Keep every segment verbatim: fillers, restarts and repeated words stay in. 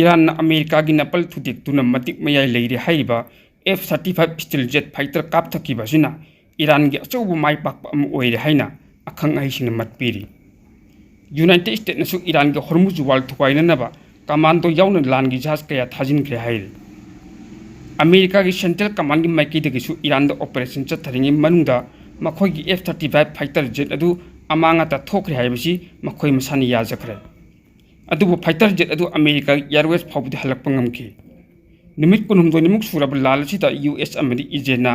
ꯏꯔꯥꯟꯅ ꯑꯃꯦꯔꯤꯀꯥꯒꯤ ꯅꯥꯄꯜ ꯊꯨꯗꯦꯛꯇꯨꯅ ꯃꯇꯤꯛ ꯃꯌꯥꯏ ꯂꯩꯔꯦ ꯍꯥꯏꯔꯤꯕ F thirty five stealth jet fighter ꯀꯥꯞꯊꯈꯤꯕ ꯑꯁꯤꯅ ꯏꯔꯥꯟꯒꯤ ꯑꯆꯧꯕ ꯃꯥꯏ ꯄꯥꯛꯄ ꯑꯃ ꯑꯣꯏꯔꯦ ꯍꯥꯏꯅ ꯑꯈꯪ ꯑꯍꯩꯁꯤꯡꯅ ꯃꯠ ꯄꯤꯔꯤ꯫ ꯌꯨꯅꯥꯏꯇꯦꯗ ꯁ꯭ꯇꯦꯠꯅꯁꯨ ꯏꯔꯥꯟꯒꯤ ꯍꯣꯔꯃꯨꯖ ꯋꯥꯜ ꯊꯨꯒꯥꯏꯅꯅꯕ ꯀꯃꯥꯟꯗꯣ ꯌꯥꯎꯅ ꯂꯥꯟꯒꯤ ꯖꯍꯥꯖ ꯀꯌꯥ ꯊꯥꯖꯤꯟꯈ꯭ꯔꯦ ꯍꯥꯏꯔꯤ꯫ ꯑꯃꯦꯔꯤꯀꯥꯒꯤ ꯁꯦꯟꯇ꯭ꯔꯦꯜ ꯀꯃꯥꯟꯒꯤ ꯃꯥꯏꯀꯩꯗꯒꯤꯁꯨ ꯏꯔꯥꯟꯗ operation ꯆꯠꯊꯔꯤꯉꯩ ꯃꯅꯨꯡꯗ ꯃꯈꯣꯏꯒꯤ F thirty five fighter jet ꯑꯗꯨ ꯑꯃꯥꯡ ꯑꯇꯥ ꯊꯣꯛꯈ꯭ꯔꯦ ꯍꯥꯏꯕꯁꯤ ꯃꯈꯣꯏ ꯃꯁꯥꯅ ꯌꯥꯖꯈ꯭ꯔꯦ꯫ ꯑꯗꯨꯕꯨ fighter jet ꯑꯗꯨ ꯑꯃꯦꯔꯤꯀꯥꯒꯤ airways ꯐꯥꯎꯕꯗꯤ ꯍꯜꯂꯛꯄ ꯉꯝꯈꯤ꯫ ꯅꯨꯃꯤꯠ ꯀꯨꯟꯍꯨꯝꯗꯣꯏꯅꯤꯃꯨꯛ ꯁꯨꯔꯕ ꯂꯥꯟ ꯑꯁꯤꯗ ꯌꯨ ꯑꯦꯁ ꯑꯃꯗꯤ ꯏꯖꯔꯦꯜꯅ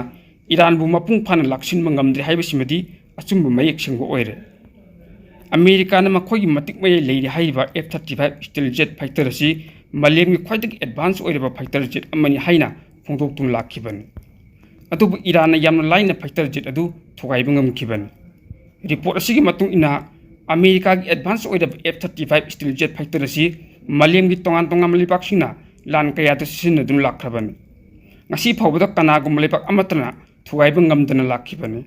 ꯏꯔꯥꯟꯕꯨ ꯃꯄꯨꯡ ꯐꯥꯅ ꯂꯥꯛꯁꯤꯟꯕ ꯉꯝꯗ꯭ꯔꯦ ꯍꯥꯏꯕꯁꯤꯃꯗꯤ ꯑꯆꯨꯝꯕ ꯃꯌꯦꯛ ꯁꯦꯡꯕ ꯑꯣꯏꯔꯦ꯫ ꯑꯃꯦꯔꯤꯀꯥꯅ ꯃꯈꯣꯏꯒꯤ ꯃꯇꯤꯛ ꯃꯌꯥꯏ ꯂꯩꯔꯦ ꯍꯥꯏꯔꯤꯕ F thirty five stealth jet fighter ꯑꯁꯤ ꯃꯥꯂꯦꯝꯒꯤ ꯈ꯭ꯋꯥꯏꯗꯒꯤ advance ꯑꯣꯏꯔꯕ fighter jet ꯑꯃꯅꯤ ꯍꯥꯏꯅ ꯐꯣꯡꯗꯣꯛꯇꯨꯅ ꯂꯥꯛꯈꯤꯕꯅꯤ꯫ ꯑꯗꯨꯕꯨ ꯏꯔꯥꯟꯅ ꯌꯥꯝꯅ ꯂꯥꯏꯅ fighter jet ꯑꯗꯨ ꯊꯨꯒꯥꯏꯕ ꯉꯝꯈꯤꯕꯅꯤ꯫ Report ꯑꯁꯤꯒꯤ ꯃꯇꯨꯡ ꯏꯟꯅ, ꯑꯃꯦꯔꯤꯀꯥꯒꯤ advance ꯑꯣꯏꯔꯕ F thirty five stealth jet fighter ꯑꯁꯤ ꯃꯥꯂꯦꯝꯒꯤ ꯇꯣꯉꯥꯟ ꯇꯣꯉꯥꯟꯕ ꯂꯩꯕꯥꯛꯁꯤꯡꯅ ꯂꯥꯟ ꯀꯌꯥꯗ ꯁꯤꯖꯤꯟꯅꯗꯨꯅ ꯂꯥꯛꯈ꯭ꯔꯕꯅꯤ꯫ ꯉꯁꯤ ꯐꯥꯎꯕꯗ ꯀꯅꯥꯒꯨꯝꯕ ꯂꯩꯕꯥꯛ ꯑꯃꯠꯇꯅ ꯊꯨꯒꯥꯏꯕ ꯉꯝꯗꯅ ꯂꯥꯛꯈꯤꯕꯅꯤ꯫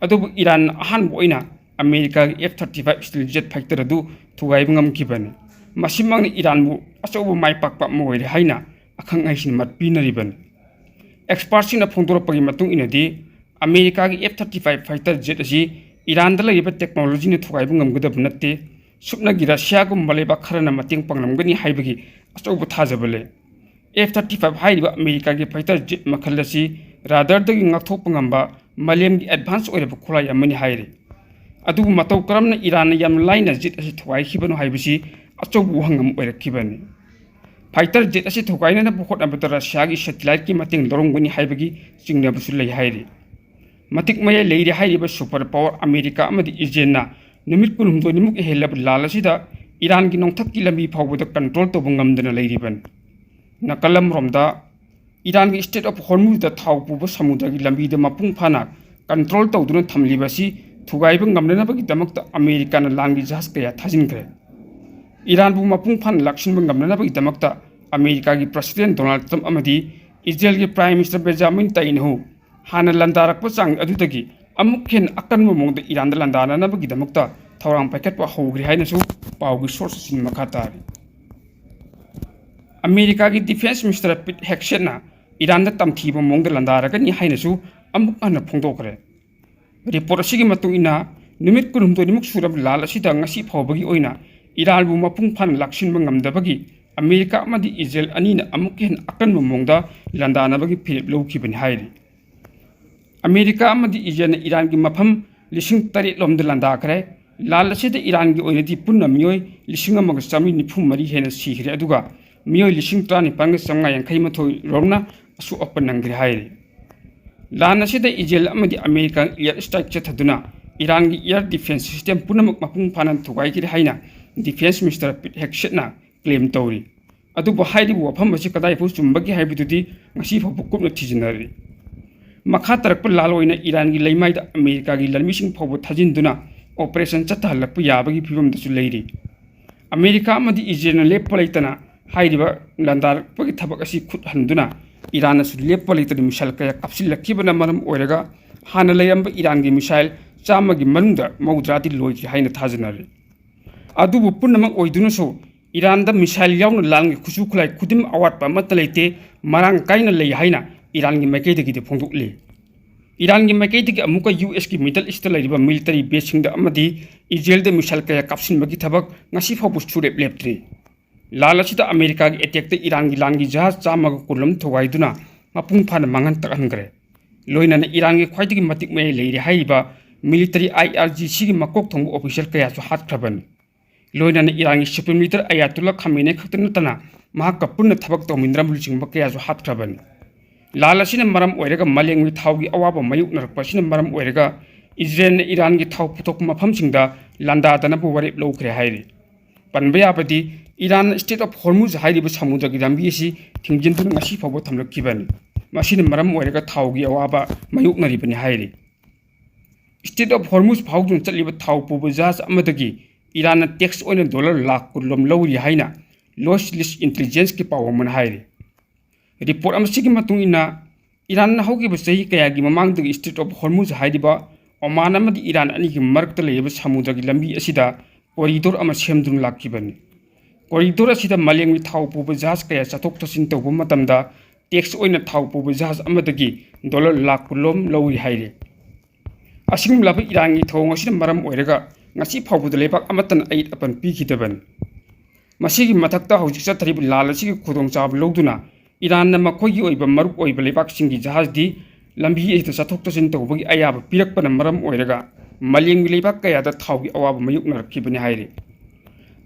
ꯑꯗꯨꯕꯨ ꯏꯔꯥꯟꯅ ꯑꯍꯥꯟꯕ ꯑꯣꯏꯅ ꯑꯃꯦꯔꯤꯀꯥꯒꯤ F thirty five stealth jet fighter ꯑꯗꯨ ꯊꯨꯒꯥꯏꯕ ꯉꯝꯈꯤꯕꯅꯤ꯫ ꯃꯁꯤꯃꯛꯅ ꯏꯔꯥꯟꯕꯨ ꯑꯆꯧꯕ ꯃꯥꯏ ꯄꯥꯛꯄ ꯑꯃ ꯑꯣꯏꯔꯦ ꯍꯥꯏꯅ ꯑꯈꯪ ꯑꯍꯩꯁꯤꯡꯅ ꯃꯠ ꯄꯤꯅꯔꯤꯕꯅꯤ꯫ Expert ꯁꯤꯡꯅ ꯐꯣꯡꯗꯣꯔꯛꯄꯒꯤ ꯃꯇꯨꯡ ꯏꯟꯅꯗꯤ, ꯑꯃꯦꯔꯤꯀꯥꯒꯤ F thirty five fighter jet ꯑꯁꯤ ꯏꯔꯥꯟꯗ ꯂꯩꯔꯤꯕ technology ꯅ ꯊꯨꯒꯥꯏꯕ ꯉꯝꯒꯗꯕ ꯅꯠꯇꯦ, ꯁꯨꯞꯅꯒꯤ ꯔꯁꯤꯌꯥꯒꯨꯝꯕ ꯂꯩꯕꯥꯛ ꯈꯔꯅ ꯃꯇꯦꯡ ꯄꯥꯡꯂꯝꯒꯅꯤ ꯍꯥꯏꯕꯒꯤ ꯑꯆꯧꯕ ꯊꯥꯖꯕ ꯂꯩ꯫ F thirty five ꯍꯥꯏꯔꯤꯕ ꯑꯃꯦꯔꯤꯀꯥꯒꯤ fighter jet ꯃꯈꯜ ꯑꯁꯤ radar ꯗꯒꯤ ꯉꯥꯛꯊꯣꯛꯄ ꯉꯝꯕ ꯃꯥꯂꯦꯝꯒꯤ advance ꯑꯣꯏꯔꯕ ꯈꯨꯠꯂꯥꯏ ꯑꯃꯅꯤ ꯍꯥꯏꯔꯤ꯫ ꯑꯗꯨꯕꯨ ꯃꯇꯧ ꯀꯔꯝꯅ ꯏꯔꯥꯟꯅ ꯌꯥꯝꯅ ꯂꯥꯏꯅ jet ꯑꯁꯤ ꯊꯨꯒꯥꯏꯈꯤꯕꯅꯣ ꯍꯥꯏꯕꯁꯤ ꯑꯆꯧꯕ ꯋꯥꯍꯪ ꯑꯃ ꯑꯣꯏꯔꯛꯈꯤꯕꯅꯤ꯫ Fighter jet ꯑꯁꯤ ꯊꯨꯒꯥꯏꯅꯅꯕ ꯍꯣꯠꯅꯕꯗ ꯔꯁꯤꯌꯥꯒꯤ satellite ꯀꯤ ꯃꯇꯦꯡ ꯂꯧꯔꯝꯒꯅꯤ ꯍꯥꯏꯕꯒꯤ ꯆꯤꯡꯅꯕꯁꯨ ꯂꯩ ꯍꯥꯏꯔꯤ꯫ ꯃꯇꯤꯛ ꯃꯌꯥꯏ ꯂꯩꯔꯦ ꯍꯥꯏꯔꯤꯕ super power ꯑꯃꯦꯔꯤꯀꯥ ꯑꯃꯗꯤ ꯏꯖꯔꯦꯜꯅ ꯅꯨꯃꯤꯠ ꯀꯨꯟꯍꯨꯝꯗꯣꯏꯅꯤꯃꯨꯛ ꯍꯦꯜꯂꯕ ꯂꯥꯟ ꯑꯁꯤꯗ ꯏꯔꯥꯟꯒꯤ ꯅꯣꯡꯊꯛꯀꯤ ꯂꯝꯕꯤ ꯐꯥꯎꯕꯗ control ꯇꯧꯕ ꯉꯝꯗꯅ ꯂꯩꯔꯤꯕꯅꯤ꯫ ꯅꯥꯀꯜ ꯑꯃꯔꯣꯝꯗ, ꯏꯔꯥꯟꯒꯤ Strait of Hormuz ꯗ ꯊꯥꯎ ꯄꯨꯕ ꯁꯃꯨꯗ꯭ꯔꯒꯤ ꯂꯝꯕꯤꯗ ꯃꯄꯨꯡ ꯐꯥꯅ control ꯇꯧꯗꯨꯅ ꯊꯝꯂꯤꯕ ꯑꯁꯤ ꯊꯨꯒꯥꯏꯕ ꯉꯝꯅꯅꯕꯒꯤꯗꯃꯛꯇ ꯑꯃꯦꯔꯤꯀꯥꯅ ꯂꯥꯟꯒꯤ ꯖꯍꯥꯖ ꯀꯌꯥ ꯊꯥꯖꯤꯟꯈ꯭ꯔꯦ꯫ ꯏꯔꯥꯟꯕꯨ ꯃꯄꯨꯡ ꯐꯥꯅ ꯂꯥꯛꯁꯤꯟꯕ ꯉꯝꯅꯅꯕꯒꯤꯗꯃꯛꯇ ꯑꯃꯦꯔꯤꯀꯥꯒꯤ President Donald Trump ꯑꯃꯗꯤ ꯏꯖꯔꯦꯜꯒꯤ Prime Minister Benjamin Netanyahu ꯍꯥꯟꯅ ꯂꯥꯟꯗꯥꯔꯛꯄ ꯆꯥꯡ ꯑꯗꯨꯗꯒꯤ ꯑꯃꯨꯛ ꯍꯦꯟꯅ ꯑꯀꯟꯕ ꯃꯑꯣꯡꯗ ꯏꯔꯥꯟꯗ ꯂꯥꯟꯗꯥꯅꯅꯕꯒꯤꯗꯃꯛꯇ ꯊꯧꯔꯥꯡ ꯄꯥꯏꯈꯠꯄ ꯍꯧꯈ꯭ꯔꯦ ꯍꯥꯏꯅꯁꯨ ꯄꯥꯎꯒꯤ source ꯑꯁꯤꯅ ꯃꯈꯥ ꯇꯥꯔꯤ꯫ ꯑꯃꯦꯔꯤꯀꯥꯒꯤ ꯗꯤꯐꯦꯟꯁ ꯃꯤꯅꯤꯁꯇꯔ ꯄꯤꯠ ꯍꯦꯛꯁꯦꯠꯅ ꯏꯔꯥꯟꯗ ꯇꯝꯊꯤꯕ ꯃꯑꯣꯡꯗ ꯂꯥꯟꯗꯥꯔꯒꯅꯤ ꯍꯥꯏꯅꯁꯨ ꯑꯃꯨꯛ ꯍꯟꯅ ꯐꯣꯡꯗꯣꯛꯈ꯭ꯔꯦ꯫ ꯔꯤꯄꯣꯔꯠ ꯑꯁꯤꯒꯤ ꯃꯇꯨꯡ ꯏꯟꯅ, ꯅꯨꯃꯤꯠ ꯀꯨꯟꯍꯨꯝꯗꯣꯏꯅꯤꯃꯨꯛ ꯁꯨꯔꯕ ꯂꯥꯜ ꯑꯁꯤꯗ ꯉꯁꯤ ꯐꯥꯎꯕꯒꯤ ꯑꯣꯏꯅ ꯏꯔꯥꯟꯕꯨ ꯃꯄꯨꯡ ꯐꯥꯅ ꯂꯥꯛꯁꯤꯟꯕ ꯉꯝꯗꯕꯒꯤ ꯑꯃꯦꯔꯤꯀꯥ ꯑꯃꯗꯤ ꯏꯖꯔꯦꯜ ꯑꯅꯤꯅ ꯑꯃꯨꯛꯀ ꯍꯦꯟꯅ ꯑꯀꯟꯕ ꯃꯑꯣꯡꯗ ꯂꯥꯟꯗꯥꯅꯕꯒꯤ ꯐꯤꯔꯦꯞ ꯂꯧꯈꯤꯕꯅꯤ ꯍꯥꯏꯔꯤ꯫ ꯑꯃꯦꯔꯤꯀꯥ ꯑꯃꯗꯤ ꯏꯖꯔꯦꯜꯅ ꯏꯔꯥꯟꯒꯤ ꯃꯐꯝ ꯂꯤꯁꯤꯡ ꯇꯔꯦꯠ ꯂꯣꯝꯗ ꯂꯥꯟꯗꯥꯈ꯭ꯔꯦ꯫ ꯂꯥꯜ ꯑꯁꯤꯗ ꯏꯔꯥꯟꯒꯤ ꯑꯣꯏꯅꯗꯤ ꯄꯨꯟꯅ ꯃꯤꯑꯣꯏ ꯂꯤꯁꯤꯡ ꯑꯃꯒ ꯆꯥꯃꯔꯤ ꯅꯤꯐꯨ ꯃꯔꯤ ꯍꯦꯟꯅ ꯁꯤꯈ꯭ꯔꯦ, ꯑꯗꯨꯒ ꯃꯤꯑꯣꯏ ꯂꯤꯁꯤꯡ ꯇꯔꯥꯅꯤꯄꯥꯟꯒ ꯆꯥꯝꯃꯉꯥ ꯌꯥꯡꯈꯩ ꯃꯥꯊꯣꯏ ꯔꯣꯝꯅ ꯑꯁꯣꯛ ꯑꯄꯟ ꯅꯪꯈ꯭ꯔꯦ ꯍꯥꯏꯔꯤ꯫ ꯂꯥꯟ ꯑꯁꯤꯗ ꯏꯖꯔꯦꯜ ꯑꯃꯗꯤ ꯑꯃꯦꯔꯤꯀꯥ ꯏꯌꯥꯔ ꯁ꯭ꯇ꯭ꯔꯥꯏꯛ ꯆꯠꯊꯗꯨꯅ ꯏꯔꯥꯟꯒꯤ ꯏꯌꯥꯔ ꯗꯤꯐꯦꯟꯁ ꯁꯤꯁꯇꯦꯝ ꯄꯨꯝꯅꯃꯛ ꯃꯄꯨꯡ ꯐꯥꯅ ꯊꯨꯒꯥꯏꯈ꯭ꯔꯦ ꯍꯥꯏꯅ ꯗꯤꯐꯦꯟꯁ ꯃꯤꯅꯤꯁꯇꯔ ꯄꯤꯠ ꯍꯦꯛꯁꯦꯠꯅ ꯀ꯭ꯂꯦꯝ ꯇꯧꯔꯤ꯫ ꯑꯗꯨꯕꯨ ꯍꯥꯏꯔꯤꯕ ꯋꯥꯐꯝ ꯑꯁꯤ ꯀꯗꯥꯏꯐꯥꯎ ꯆꯨꯝꯕꯒꯦ ꯍꯥꯏꯕꯗꯨꯗꯤ ꯉꯁꯤ ꯐꯥꯎꯕ ꯀꯨꯞꯅ ꯊꯤꯖꯤꯟꯅꯔꯤ꯫ ꯃꯈꯥ ꯇꯥꯔꯛꯄ ꯂꯥꯜ ꯑꯣꯏꯅ ꯏꯔꯥꯟꯒꯤ ꯂꯩꯃꯥꯏꯗ ꯑꯃꯦꯔꯤꯀꯥꯒꯤ ꯂꯥꯟꯃꯤꯁꯤꯡ ꯐꯥꯎꯕ ꯊꯥꯖꯤꯟꯗꯨꯅ ꯑꯣꯄꯔꯦꯁꯟ ꯆꯠꯊꯍꯜꯂꯛꯄ ꯌꯥꯕꯒꯤ ꯐꯤꯕꯝꯗꯁꯨ ꯂꯩꯔꯤ꯫ ꯑꯃꯦꯔꯤꯀꯥ ꯑꯃꯗꯤ ꯏꯖꯔꯦꯜꯅ ꯂꯦꯞꯄ ꯂꯩꯇꯅ ꯍꯥꯏꯔꯤꯕ ꯂꯥꯟꯗꯥꯔꯛꯄꯒꯤ ꯊꯕꯛ ꯑꯁꯤ ꯈꯨꯠ ꯍꯟꯗꯨꯅ ꯏꯔꯥꯟꯅꯁꯨ ꯂꯦꯞꯄ ꯂꯩꯇꯅ ꯃꯤꯁꯥꯏꯜ ꯀꯌꯥ ꯀꯥꯞꯁꯤꯜꯂꯛꯈꯤꯕꯅ ꯃꯔꯝ ꯑꯣꯏꯔꯒ ꯍꯥꯟꯅ ꯂꯩꯔꯝꯕ ꯏꯔꯥꯟꯒꯤ ꯃꯤꯁꯥꯏꯜ ꯆꯥꯝꯃꯒꯤ ꯃꯅꯨꯡꯗ ꯃꯧꯗ꯭ꯔꯥꯗꯤ ꯂꯣꯏꯈ꯭ꯔꯦ ꯍꯥꯏꯅ ꯊꯥꯖꯅꯔꯤ꯫ ꯑꯗꯨꯕꯨ ꯄꯨꯝꯅꯃꯛ ꯑꯣꯏꯗꯨꯅꯁꯨ ꯏꯔꯥꯟꯗ ꯃꯤꯁꯥꯏꯜ ꯌꯥꯎꯅ ꯂꯥꯟꯒꯤ ꯈꯨꯠꯁꯨ ꯈꯨꯠꯂꯥꯏ ꯈꯨꯗꯤꯡꯃꯛ ꯑꯋꯥꯠꯄ ꯑꯃꯠꯇ ꯂꯩꯇꯦ, ꯃꯔꯥꯡ ꯀꯥꯏꯅ ꯂꯩ ꯍꯥꯏꯅ ꯏꯔꯥꯟꯒꯤ ꯃꯥꯏꯀꯩꯗꯒꯤꯗꯤ ꯐꯣꯡꯗꯣꯛꯂꯤ꯫ ꯏꯔꯥꯟꯒꯤ ꯃꯥꯏꯀꯩꯗꯒꯤ ꯑꯃꯨꯛꯀ ꯌꯨ ꯑꯦꯁꯀꯤ ꯃꯤꯗꯜ ꯏꯁꯇ ꯂꯩꯔꯤꯕ ꯃꯤꯂꯤꯇꯔꯤ ꯕꯦꯁꯁꯤꯡꯗ ꯑꯃꯗꯤ ꯏꯖꯔꯦꯜꯗ ꯃꯤꯁꯥꯏꯜ ꯀꯌꯥ ꯀꯥꯞꯁꯤꯟꯕꯒꯤ ꯊꯕꯛ ꯉꯁꯤ ꯐꯥꯎꯕ ꯁꯨꯔꯦꯞ ꯂꯦꯞꯇ꯭ꯔꯤ꯫ ꯂꯥꯜ ꯑꯁꯤꯗ ꯑꯃꯦꯔꯤꯀꯥꯒꯤ ꯑꯦꯇꯦꯛꯇ ꯏꯔꯥꯟꯒꯤ ꯂꯥꯟꯒꯤ ꯖꯍꯥꯖ ꯆꯥꯝꯃꯒ ꯀꯨꯟ ꯑꯃ ꯊꯨꯒꯥꯏꯗꯨꯅ ꯃꯄꯨꯡ ꯐꯥꯅ ꯃꯥꯡꯍꯟ ꯇꯥꯛꯍꯟꯈ꯭ꯔꯦ꯫ ꯂꯣꯏꯅꯅ ꯏꯔꯥꯟꯒꯤ ꯈ꯭ꯋꯥꯏꯗꯒꯤ ꯃꯇꯤꯛ ꯃꯌꯥꯏ ꯂꯩꯔꯦ ꯍꯥꯏꯔꯤꯕ ꯃꯤꯂꯤꯇꯔꯤ ꯑꯥꯏ ꯑꯥꯔ ꯖꯤ ꯁꯤꯒꯤ ꯃꯀꯣꯛ ꯊꯣꯡꯕ ꯑꯣꯐꯤꯁꯔ ꯀꯌꯥꯁꯨ ꯍꯥꯠꯈ꯭ꯔꯕꯅꯤ꯫ ꯂꯣꯏꯅꯅ ꯏꯔꯥꯟꯒꯤ ꯁꯨꯄ꯭ꯔꯤꯝ ꯂꯤꯗꯔ ꯑꯌꯥꯇꯨꯜꯂꯥ ꯈꯥꯃꯦꯅꯦ ꯈꯛꯇ ꯅꯠꯇꯅ ꯃꯍꯥꯛꯀ ꯄꯨꯟꯅ ꯊꯕꯛ ꯇꯧꯃꯤꯟꯅꯔꯝꯕ ꯂꯨꯆꯤꯡꯕ ꯀꯌꯥꯁꯨ ꯍꯥꯠꯈ꯭ꯔꯕꯅꯤ꯫ ꯂꯥꯜ ꯑꯁꯤꯅ ꯃꯔꯝ ꯑꯣꯏꯔꯒ ꯃꯥꯂꯦꯝꯒꯤ ꯊꯥꯎꯒꯤ ꯑꯋꯥꯕ ꯃꯥꯌꯣꯛꯅꯔꯛꯄ ꯑꯁꯤꯅ ꯃꯔꯝ ꯑꯣꯏꯔꯒ ꯏꯖꯔꯦꯜꯅ ꯏꯔꯥꯟꯒꯤ ꯊꯥꯎ ꯄꯨꯊꯣꯛꯄ ꯃꯐꯝꯁꯤꯡꯗ ꯂꯥꯟꯗꯥꯗꯅꯕ ꯋꯥꯔꯦꯞ ꯂꯧꯈ꯭ꯔꯦ ꯍꯥꯏꯔꯤ꯫ ꯄꯟꯕ ꯌꯥꯕꯗꯤ, ꯏꯔꯥꯟꯅ ꯁ꯭ꯇ꯭ꯔꯦꯠ ꯑꯣꯐ ꯍꯣꯔꯃꯨꯖ ꯍꯥꯏꯔꯤꯕ ꯁꯃꯨꯗ꯭ꯔꯒꯤ ꯂꯝꯕꯤ ꯑꯁꯤ ꯊꯤꯡꯖꯤꯟꯗꯨꯅ ꯉꯁꯤ ꯐꯥꯎꯕ ꯊꯝꯂꯛꯈꯤꯕꯅꯤ꯫ ꯃꯁꯤꯅ ꯃꯔꯝ ꯑꯣꯏꯔꯒ ꯊꯥꯎꯒꯤ ꯑꯋꯥꯕ ꯃꯥꯌꯣꯛꯅꯔꯤꯕꯅꯤ ꯍꯥꯏꯔꯤ꯫ ꯁ꯭ꯇ꯭ꯔꯦꯠ ꯑꯣꯐ ꯍꯣꯔꯃꯨꯖ ꯐꯥꯎꯗꯨꯅ ꯆꯠꯂꯤꯕ ꯊꯥꯎ ꯄꯨꯕ ꯖꯍꯥꯖ ꯑꯃꯗꯒꯤ ꯏꯔꯥꯟꯅ ꯇꯦꯛꯁ ꯑꯣꯏꯅ ꯗꯣꯂꯔ ꯂꯥꯈ ꯀꯨꯟ ꯂꯣꯝ ꯂꯧꯔꯤ ꯍꯥꯏꯅ ꯂꯣꯏꯁ ꯂꯤꯁ ꯏꯟꯇꯦꯂꯤꯖꯦꯟꯁꯀꯤ ꯄꯥꯎ ꯑꯃꯅ ꯍꯥꯏꯔꯤ꯫ ꯔꯤꯄꯣꯔꯠ ꯑꯁꯤꯒꯤ ꯃꯇꯨꯡ ꯏꯟꯅ, ꯏꯔꯥꯟꯅ ꯍꯧꯈꯤꯕ ꯆꯍꯤ ꯀꯌꯥꯒꯤ ꯃꯃꯥꯡꯗꯒꯤ ꯁ꯭ꯇ꯭ꯔꯦꯠ ꯑꯣꯐ ꯍꯣꯔꯃꯨꯖ ꯍꯥꯏꯔꯤꯕ ꯑꯣꯃꯥꯟ ꯑꯃꯗꯤ ꯏꯔꯥꯟ ꯑꯅꯤꯒꯤ ꯃꯔꯛꯇ ꯂꯩꯔꯤꯕ ꯁꯃꯨꯗ꯭ꯔꯒꯤ ꯂꯝꯕꯤ ꯑꯁꯤꯗ ꯀꯣꯔꯤꯗꯣꯔ ꯑꯃ ꯁꯦꯝꯗꯨꯅ ꯂꯥꯛꯈꯤꯕꯅꯤ꯫ ꯀꯣꯔꯤꯗꯣꯔ ꯑꯁꯤꯗ ꯃꯥꯂꯦꯝꯒꯤ ꯊꯥꯎ ꯄꯨꯕ ꯖꯍꯥꯖ ꯀꯌꯥ ꯆꯠꯊꯣꯛ ꯆꯠꯁꯤꯟ ꯇꯧꯕ ꯃꯇꯝꯗ ꯇꯦꯛꯁ ꯑꯣꯏꯅ ꯊꯥꯎ ꯄꯨꯕ ꯖꯍꯥꯖ ꯑꯃꯗꯒꯤ ꯗꯣꯂꯔ ꯂꯥꯈ ꯀꯨꯟꯔꯣꯝ ꯂꯧꯏ ꯍꯥꯏꯔꯤ꯫ ꯑꯁꯤꯒꯨꯝꯂꯕ ꯏꯔꯥꯟꯒꯤ ꯊꯧꯑꯣꯡ ꯑꯁꯤꯅ ꯃꯔꯝ ꯑꯣꯏꯔꯒ ꯉꯁꯤ ꯐꯥꯎꯕꯗ ꯂꯩꯕꯥꯛ ꯑꯃꯠꯇꯅ ꯑꯌꯦꯠ ꯑꯄꯟ ꯄꯤꯈꯤꯗꯕꯅꯤ꯫ ꯃꯁꯤꯒꯤ ꯃꯊꯛꯇ ꯍꯧꯖꯤꯛ ꯆꯠꯊꯔꯤꯕ ꯂꯥꯟ ꯑꯁꯤꯒꯤ ꯈꯨꯗꯣꯡꯆꯥꯕ ꯂꯧꯗꯨꯅ ꯏꯔꯥꯟꯅ ꯃꯈꯣꯏꯒꯤ ꯑꯣꯏꯕ ꯃꯔꯨꯞ ꯑꯣꯏꯕ ꯂꯩꯕꯥꯛꯁꯤꯡꯒꯤ ꯖꯍꯥꯖꯗꯤ ꯂꯝꯕꯤ ꯑꯁꯤꯗ ꯆꯠꯊꯣꯛ ꯆꯠꯁꯤꯟ ꯇꯧꯕꯒꯤ ꯑꯌꯥꯕ ꯄꯤꯔꯛꯄꯅ ꯃꯔꯝ ꯑꯣꯏꯔꯒ ꯃꯥꯂꯦꯝꯒꯤ ꯂꯩꯕꯥꯛ ꯀꯌꯥꯗ ꯊꯥꯎꯒꯤ ꯑꯋꯥꯕ ꯃꯥꯌꯣꯛꯅꯔꯛꯈꯤꯕꯅꯤ ꯍꯥꯏꯔꯤ꯫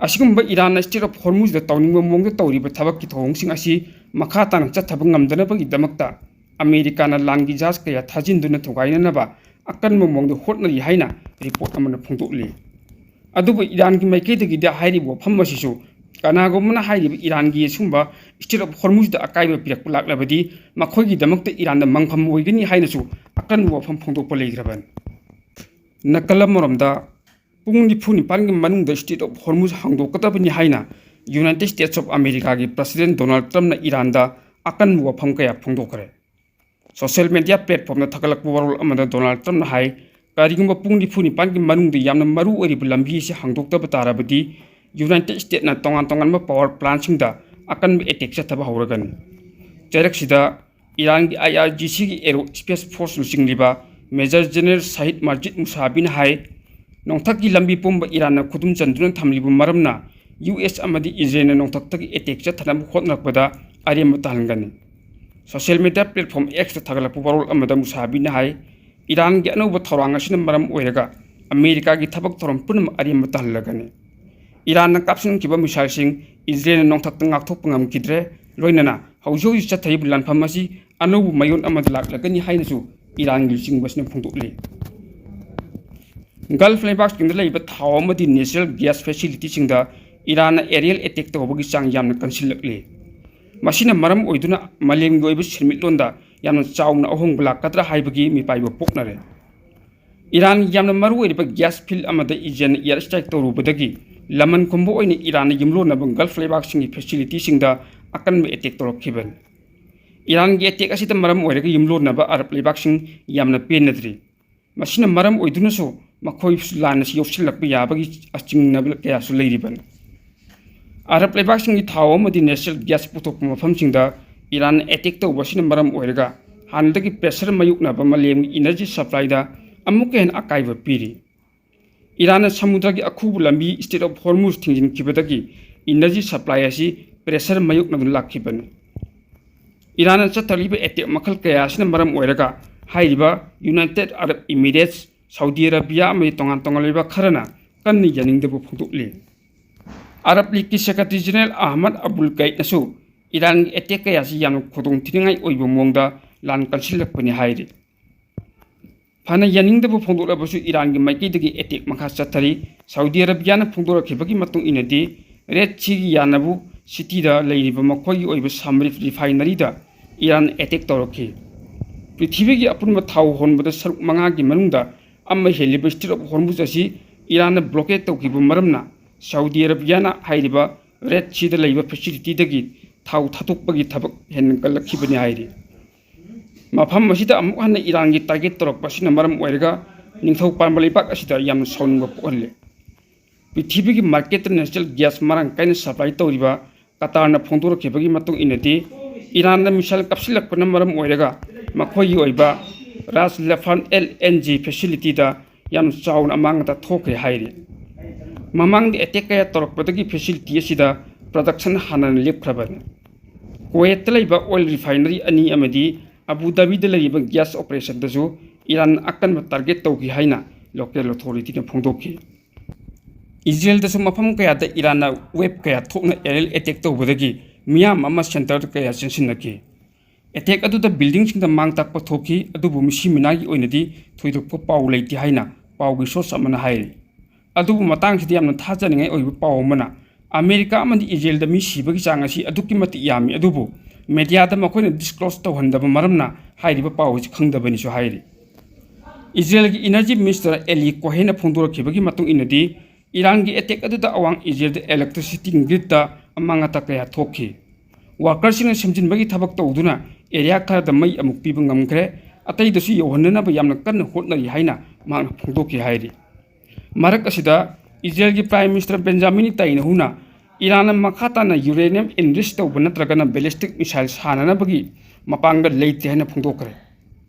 ꯑꯁꯤꯒꯨꯝꯕ ꯏꯔꯥꯟꯅ Strait of Hormuz ꯗ ꯇꯧꯅꯤꯡꯕ ꯃꯑꯣꯡꯗ ꯇꯧꯔꯤꯕ ꯊꯕꯛꯀꯤ ꯊꯧꯑꯣꯡꯁꯤꯡ ꯑꯁꯤ ꯃꯈꯥ ꯇꯥꯅ ꯆꯠꯊꯕ ꯉꯝꯗꯅꯕꯒꯤꯗꯃꯛꯇ ꯑꯃꯦꯔꯤꯀꯥꯅ ꯂꯥꯟꯒꯤ ꯖꯍꯥꯖ ꯀꯌꯥ ꯊꯥꯖꯤꯟꯗꯨꯅ ꯊꯨꯒꯥꯏꯅꯅꯕ ꯑꯀꯟꯕ ꯃꯑꯣꯡꯗ ꯍꯣꯠꯅꯔꯤ ꯍꯥꯏꯅ ꯔꯤꯄꯣꯔꯠ ꯑꯃꯅ ꯐꯣꯡꯗꯣꯛꯂꯤ꯫ ꯑꯗꯨꯕꯨ ꯏꯔꯥꯟꯒꯤ ꯃꯥꯏꯀꯩꯗꯒꯤꯗꯤ ꯍꯥꯏꯔꯤꯕ ꯋꯥꯐꯝ ꯑꯁꯤꯁꯨ ꯀꯅꯥꯒꯨꯝꯕꯅ ꯍꯥꯏꯔꯤꯕ ꯏꯔꯥꯟꯒꯤ ꯑꯁꯤꯒꯨꯝꯕ Strait of Hormuz ꯗ ꯑꯀꯥꯏꯕ ꯄꯤꯔꯛꯄ ꯂꯥꯛꯂꯕꯗꯤ ꯃꯈꯣꯏꯒꯤꯗꯃꯛꯇ ꯏꯔꯥꯟꯗ ꯃꯪꯐꯝ ꯑꯣꯏꯒꯅꯤ ꯍꯥꯏꯅꯁꯨ ꯑꯀꯟꯕ ꯋꯥꯐꯝ ꯐꯣꯡꯗꯣꯛꯄ ꯂꯩꯈ꯭ꯔꯕꯅꯤ꯫ ꯅꯥꯀꯜ ꯑꯃꯔꯣꯝꯗ ꯄꯨꯡ ꯅꯤꯐꯨ ꯅꯤꯄꯥꯟꯒꯤ ꯃꯅꯨꯡꯗ Strait of Hormuz ꯍꯥꯡꯗꯣꯛꯀꯗꯕꯅꯤ ꯍꯥꯏꯅ United States of America ꯒꯤ President Donald Trump ꯅ ꯏꯔꯥꯟꯗ ꯑꯀꯟꯕ ꯋꯥꯐꯝ ꯀꯌꯥ ꯐꯣꯡꯗꯣꯛꯈ꯭ꯔꯦ꯫ Social media platform ꯗ ꯊꯥꯒꯠꯂꯛꯄ ꯋꯥꯔꯣꯜ ꯑꯃꯗ Donald Trump ꯅ ꯍꯥꯏ, ꯀꯔꯤꯒꯨꯝꯕ ꯄꯨꯡ ꯅꯤꯐꯨ ꯅꯤꯄꯥꯟꯒꯤ ꯃꯅꯨꯡꯗ ꯌꯥꯝꯅ ꯃꯔꯨ ꯑꯣꯏꯔꯤꯕ ꯂꯝꯕꯤ ꯑꯁꯤ ꯍꯥꯡꯗꯣꯛꯇꯕ ꯇꯥꯔꯕꯗꯤ United States ꯅ ꯇꯣꯉꯥꯟ ꯇꯣꯉꯥꯟꯕ power plant ꯁꯤꯡꯗ ꯑꯀꯟꯕ attack ꯆꯠꯊꯕ ꯍꯧꯔꯒꯅꯤ꯫ ꯆꯩꯔꯛꯁꯤꯗ ꯏꯔꯥꯟꯒꯤ I R G C ꯒꯤ Aerospace Force ꯂꯨꯆꯤꯡꯂꯤꯕ Major General Saeed Majid Musavi ꯅ ꯍꯥꯏ, ꯅꯣꯡꯊꯛꯀꯤ ꯂꯝꯕꯤ ꯄꯨꯝꯕ ꯏꯔꯥꯟꯅ ꯈꯨꯗꯨꯝ ꯆꯟꯗꯨꯅ ꯊꯝꯂꯤꯕ ꯃꯔꯝꯅ U S ꯑꯃꯗꯤ ꯏꯖꯔꯦꯜꯅ ꯅꯣꯡꯊꯛꯇꯒꯤ attack ꯆꯠꯊꯅꯕ ꯍꯣꯠꯅꯔꯛꯄꯗ ꯑꯔꯦꯝꯕ ꯇꯥꯍꯟꯒꯅꯤ꯫ Social media platform X ꯇ ꯊꯥꯒꯠꯂꯛꯄ ꯋꯥꯔꯣꯜ ꯑꯃꯗ ꯃꯨꯁꯥꯕꯤꯅ ꯍꯥꯏ, ꯏꯔꯥꯟꯒꯤ ꯑꯅꯧꯕ ꯊꯧꯔꯥꯡ ꯑꯁꯤꯅ ꯃꯔꯝ ꯑꯣꯏꯔꯒ ꯑꯃꯦꯔꯤꯀꯥꯒꯤ ꯊꯕꯛ ꯊꯧꯔꯝ ꯄꯨꯝꯅꯃꯛ ꯑꯔꯦꯝꯕ ꯇꯥꯍꯜꯂꯒꯅꯤ꯫ ꯏꯔꯥꯟꯅ ꯀꯥꯞꯁꯤꯟꯈꯤꯕ missile ꯁꯤꯡ ꯏꯖꯔꯦꯜꯅ ꯅꯣꯡꯊꯛꯇ ꯉꯥꯛꯊꯣꯛꯄ ꯉꯝꯈꯤꯗ꯭ꯔꯦ, ꯂꯣꯏꯅꯅ ꯍꯧꯖꯤꯛ ꯍꯧꯖꯤꯛ ꯆꯠꯊꯔꯤꯕ ꯂꯥꯟꯐꯝ ꯑꯁꯤ ꯑꯅꯧꯕ ꯃꯌꯣꯟ ꯑꯃꯗ ꯂꯥꯛꯂꯒꯅꯤ ꯍꯥꯏꯅꯁꯨ ꯏꯔꯥꯟꯒꯤ ꯂꯨꯆꯤꯡꯕꯁꯤꯅ ꯐꯣꯡꯗꯣꯛꯂꯤ꯫ Gulf ꯂꯩꯕꯥꯛꯁꯤꯡꯗ ꯂꯩꯕ ꯊꯥꯎ ꯑꯃꯗꯤ natural gas facility ꯁꯤꯡꯗ ꯏꯔꯥꯟꯅ aerial attack ꯇꯧꯕꯒꯤ ꯆꯥꯡ ꯌꯥꯝꯅ ꯀꯟꯁꯤꯜꯂꯛꯂꯤ꯫ ꯃꯁꯤꯅ ꯃꯔꯝ ꯑꯣꯏꯗꯨꯅ ꯃꯥꯂꯦꯝꯒꯤ ꯑꯣꯏꯕ ꯁꯦꯟꯃꯤꯠꯂꯣꯟꯗ ꯌꯥꯝꯅ ꯆꯥꯎꯅ ꯑꯍꯣꯡꯕ ꯂꯥꯛꯀꯗ꯭ꯔꯥ ꯍꯥꯏꯕꯒꯤ ꯃꯤꯄꯥꯏꯕ ꯄꯣꯛꯅꯔꯦ꯫ ꯏꯔꯥꯟꯒꯤ ꯌꯥꯝꯅ ꯃꯔꯨ ꯑꯣꯏꯔꯤꯕ gas field ꯑꯃꯗ ꯏꯖꯔꯦꯜꯅ air strike ꯇꯧꯔꯨꯕꯗꯒꯤ ꯂꯃꯟ ꯈꯨꯝꯕ ꯑꯣꯏꯅ ꯏꯔꯥꯟꯅ ꯌꯨꯝꯂꯣꯟꯅꯕ Gulf ꯂꯩꯕꯥꯛꯁꯤꯡꯒꯤ facility ꯁꯤꯡꯗ ꯑꯀꯟꯕ attack ꯇꯧꯔꯛꯈꯤꯕꯅꯤ꯫ ꯏꯔꯥꯟꯒꯤ attack ꯑꯁꯤꯗ ꯃꯔꯝ ꯑꯣꯏꯔꯒ ꯌꯨꯝꯂꯣꯟꯅꯕ ꯑꯔꯕ ꯂꯩꯕꯥꯛꯁꯤꯡ ꯌꯥꯝꯅ ꯄꯦꯟꯅꯗ꯭ꯔꯤ꯫ ꯃꯁꯤꯅ ꯃꯔꯝ ꯑꯣꯏꯗꯨꯅꯁꯨ ꯃꯈꯣꯏꯁꯨ ꯂꯥꯟ ꯑꯁꯤ ꯌꯣꯛꯁꯤꯜꯂꯛꯄ ꯌꯥꯕꯒꯤ ꯆꯤꯡꯅꯕ ꯀꯌꯥꯁꯨ ꯂꯩꯔꯤꯕꯅꯤ꯫ ꯑꯔꯕ ꯂꯩꯕꯥꯛꯁꯤꯡꯒꯤ ꯊꯥꯎ ꯑꯃꯗꯤ natural gas ꯄꯨꯊꯣꯛꯄ ꯃꯐꯝꯁꯤꯡꯗ ꯏꯔꯥꯟꯅ attack ꯇꯧꯕ ꯑꯁꯤꯅ ꯃꯔꯝ ꯑꯣꯏꯔꯒ ꯍꯥꯟꯅꯗꯒꯤ pressure ꯃꯥꯌꯣꯛꯅꯕ ꯃꯥꯂꯦꯝꯒꯤ energy supplyꯗ ꯑꯃꯨꯛꯀ ꯍꯦꯟꯅ ꯑꯀꯥꯏꯕ ꯄꯤꯔꯤ꯫ ꯏꯔꯥꯟꯅ ꯁꯃꯨꯗ꯭ꯔꯒꯤ ꯑꯈꯨꯕ ꯂꯝꯕꯤ Strait of Hormuz ꯊꯤꯡꯖꯤꯟꯈꯤꯕꯗꯒꯤ energy supply ꯑꯁꯤ pressure ꯃꯥꯌꯣꯛꯅꯗꯨꯅ ꯂꯥꯛꯈꯤꯕꯅꯤ꯫ ꯏꯔꯥꯟꯅ ꯆꯠꯊꯔꯤꯕ attack ꯃꯈꯜ ꯀꯌꯥ ꯑꯁꯤꯅ ꯃꯔꯝ ꯑꯣꯏꯔꯒ ꯍꯥꯏꯔꯤꯕ United Arab Emirates, Saudi Arabia ꯑꯃꯗꯤ ꯇꯣꯉꯥꯟ ꯇꯣꯉꯥꯟꯕ ꯂꯩꯕꯥꯛ ꯈꯔꯅ ꯀꯟꯅ ꯌꯥꯅꯤꯡꯗꯕ ꯐꯣꯡꯗꯣꯛꯂꯤ꯫ Arab ꯂꯤꯒꯀꯤ Secretary General Ahmad ꯑꯕꯨꯜ ꯒꯩꯠꯅꯁꯨ ꯏꯔꯥꯟꯒꯤ attack ꯀꯌꯥꯁꯤ ꯌꯥꯝꯅ ꯈꯨꯗꯣꯡꯊꯤꯅꯤꯡꯉꯥꯏ ꯑꯣꯏꯕ ꯃꯑꯣꯡꯗ ꯂꯥꯟ ꯀꯟꯁꯤꯜꯂꯛꯄꯅꯤ ꯍꯥꯏꯔꯤ꯫ ꯐꯅ ꯌꯥꯅꯤꯡꯗꯕ ꯐꯣꯡꯗꯣꯛꯂꯕꯁꯨ ꯏꯔꯥꯟꯒꯤ ꯃꯥꯏꯀꯩꯗꯒꯤ attack ꯃꯈꯥ ꯆꯠꯊꯔꯤ꯫ ꯁꯥꯎꯗꯤ ꯑꯔꯕꯤꯌꯥꯅ ꯐꯣꯡꯗꯣꯔꯛꯈꯤꯕꯒꯤ ꯃꯇꯨꯡ ꯏꯟꯅꯗꯤ, Red Seaꯒꯤ ꯌꯥꯅꯕꯨ cityꯗ ꯂꯩꯔꯤꯕ ꯃꯈꯣꯏꯒꯤ ꯑꯣꯏꯕ ꯁꯥꯝꯔꯤꯐ refineryꯗ ꯏꯔꯥꯟ attack ꯇꯧꯔꯛꯈꯤ꯫ ꯄ꯭ꯔꯤꯊꯤꯕꯤꯒꯤ ꯑꯄꯨꯟꯕ ꯊꯥꯎ ꯍꯣꯟꯕꯗ ꯁꯔꯨꯛ ꯃꯉꯥꯒꯤ ꯃꯅꯨꯡꯗ ꯑꯃ ꯍꯦꯜꯂꯤꯕ Strait of Hormuz ꯑꯁꯤ ꯏꯔꯥꯟꯅ blockade ꯇꯧꯈꯤꯕ ꯃꯔꯝꯅ ꯁꯥꯎꯗꯤ ꯑꯔꯕꯤꯌꯥꯅ ꯍꯥꯏꯔꯤꯕ Red Seaꯗ ꯂꯩꯕ facilityꯗꯒꯤ ꯊꯥꯎ ꯊꯥꯗꯣꯛꯄꯒꯤ ꯊꯕꯛ ꯍꯦꯟꯒꯠꯂꯛꯈꯤꯕꯅꯤ ꯍꯥꯏꯔꯤ꯫ ꯃꯐꯝ ꯑꯁꯤꯗ ꯑꯃꯨꯛ ꯍꯟꯅ ꯏꯔꯥꯟꯒꯤ target ꯇꯧꯔꯛꯄ ꯑꯁꯤꯅ ꯃꯔꯝ ꯑꯣꯏꯔꯒ ꯅꯤꯡꯊꯧ ꯄꯥꯟꯕ ꯂꯩꯕꯥꯛ ꯑꯁꯤꯗ ꯌꯥꯝꯅ ꯁꯥꯎꯅꯤꯡꯕ ꯄꯣꯛꯍꯜꯂꯦ꯫ ꯄ꯭ꯔꯤꯊꯤꯕꯤꯒꯤ marketꯇ natural gas ꯃꯔꯥꯡ ꯀꯥꯏꯅ supply ꯇꯧꯔꯤꯕ ꯀꯇꯥꯔꯅ ꯐꯣꯡꯗꯣꯔꯛꯈꯤꯕꯒꯤ ꯃꯇꯨꯡ ꯏꯟꯅꯗꯤ, ꯏꯔꯥꯟꯅ missile ꯀꯥꯞꯁꯤꯜꯂꯛꯄꯅ ꯃꯔꯝ ꯑꯣꯏꯔꯒ ꯃꯈꯣꯏꯒꯤ ꯑꯣꯏꯕ ꯔꯥꯁ ꯂꯐꯥꯟ LNG facilityꯗ ꯌꯥꯝ ꯆꯥꯎꯅ ꯑꯃꯥꯡ ꯑꯇꯥ ꯊꯣꯛꯈ꯭ꯔꯦ ꯍꯥꯏꯔꯤ꯫ ꯃꯃꯥꯡꯗ attack ꯀꯌꯥ ꯇꯧꯔꯛꯄꯗꯒꯤ facility ꯑꯁꯤꯗ production ꯍꯥꯟꯅꯅ ꯂꯦꯞꯈ꯭ꯔꯕꯅꯤ꯫ ꯀꯨꯋꯦꯠꯇ ꯂꯩꯕ oil refinery ꯑꯅꯤ ꯑꯃꯗꯤ ꯑꯕꯨ ꯙꯥꯕꯤꯗ ꯂꯩꯔꯤꯕ gas operationꯗꯁꯨ ꯏꯔꯥꯟ ꯑꯀꯟꯕ target ꯇꯧꯈꯤ ꯍꯥꯏꯅ local authorityꯅ ꯐꯣꯡꯗꯣꯛꯈꯤ꯫ ꯏꯖꯔꯦꯜꯗꯁꯨ ꯃꯐꯝ ꯀꯌꯥꯗ ꯏꯔꯥꯟꯅ wave ꯀꯌꯥ ꯊꯣꯛꯅ aerial attack ꯇꯧꯕꯗꯒꯤ ꯃꯤꯌꯥꯝ ꯑꯃ centre ꯀꯌꯥ ꯆꯦꯟꯁꯤꯟꯅꯈꯤ꯫ Attack ꯑꯗꯨꯗ buildingꯁꯤꯡꯗ ꯃꯥꯡ ꯇꯥꯛꯄ ꯊꯣꯛꯈꯤ, ꯑꯗꯨꯕꯨ ꯃꯤꯁꯤ ꯃꯤꯅꯥꯒꯤ ꯑꯣꯏꯅꯗꯤ ꯊꯣꯏꯗꯣꯛꯄ ꯄꯥꯎ ꯂꯩꯇꯦ ꯍꯥꯏꯅ ꯄꯥꯎꯒꯤ source ꯑꯃꯅ ꯍꯥꯏꯔꯤ꯫ ꯑꯗꯨꯕꯨ ꯃꯇꯥꯡꯁꯤꯗ ꯌꯥꯝꯅ ꯊꯥꯖꯅꯤꯡꯉꯥꯏ ꯑꯣꯏꯕ ꯄꯥꯎ ꯑꯃꯅ, ꯑꯃꯦꯔꯤꯀꯥ ꯑꯃꯗꯤ ꯏꯖꯔꯦꯜꯗ ꯃꯤ ꯁꯤꯕꯒꯤ ꯆꯥꯡ ꯑꯁꯤ ꯑꯗꯨꯛꯀꯤ ꯃꯇꯤꯛ ꯌꯥꯝꯃꯤ, ꯑꯗꯨꯕꯨ mediaꯗ ꯃꯈꯣꯏꯅ disclose ꯇꯧꯍꯟꯗꯕ ꯃꯔꯝꯅ ꯍꯥꯏꯔꯤꯕ ꯄꯥꯎ ꯑꯁꯤ ꯈꯪꯗꯕꯅꯤꯁꯨ ꯍꯥꯏꯔꯤ꯫ ꯏꯖꯔꯦꯜꯒꯤ Energy Minister Eli Cohenꯅ ꯐꯣꯡꯗꯣꯔꯛꯈꯤꯕꯒꯤ ꯃꯇꯨꯡ ꯏꯟꯅꯗꯤ, ꯏꯔꯥꯟꯒꯤ attack ꯑꯗꯨꯗ ꯑꯋꯥꯡ ꯏꯖꯔꯦꯜꯗ electricity gridꯇ ꯑꯃꯥꯡ ꯑꯇꯥ ꯀꯌꯥ ꯊꯣꯛꯈꯤ꯫ Workerꯁꯤꯡꯅ ꯁꯦꯝꯖꯤꯟꯕꯒꯤ ꯊꯕꯛ ꯇꯧꯗꯨꯅ area ꯈꯔꯗ ꯃꯩ ꯑꯃꯨꯛ ꯄꯤꯕ ꯉꯝꯈ꯭ꯔꯦ, ꯑꯇꯩꯗꯁꯨ ꯌꯧꯍꯟꯅꯅꯕ ꯌꯥꯝꯅ ꯀꯟꯅ ꯍꯣꯠꯅꯔꯤ ꯍꯥꯏꯅ ꯃꯍꯥꯛꯅ ꯐꯣꯡꯗꯣꯛꯈꯤ ꯍꯥꯏꯔꯤ꯫ ꯃꯔꯛ ꯑꯁꯤꯗ, ꯏꯖꯔꯦꯜꯒꯤ Prime Minister Benjamin Netanyahuꯅ ꯏꯔꯥꯟꯅ ꯃꯈꯥ ꯇꯥꯅ uranium enrich ꯇꯧꯕ ꯅꯠꯇ꯭ꯔꯒꯅ ballistic missile ꯁꯥꯟꯅꯅꯕꯒꯤ ꯃꯄꯥꯡꯒꯜ ꯂꯩꯇꯦ ꯍꯥꯏꯅ ꯐꯣꯡꯗꯣꯛꯈ꯭ꯔꯦ꯫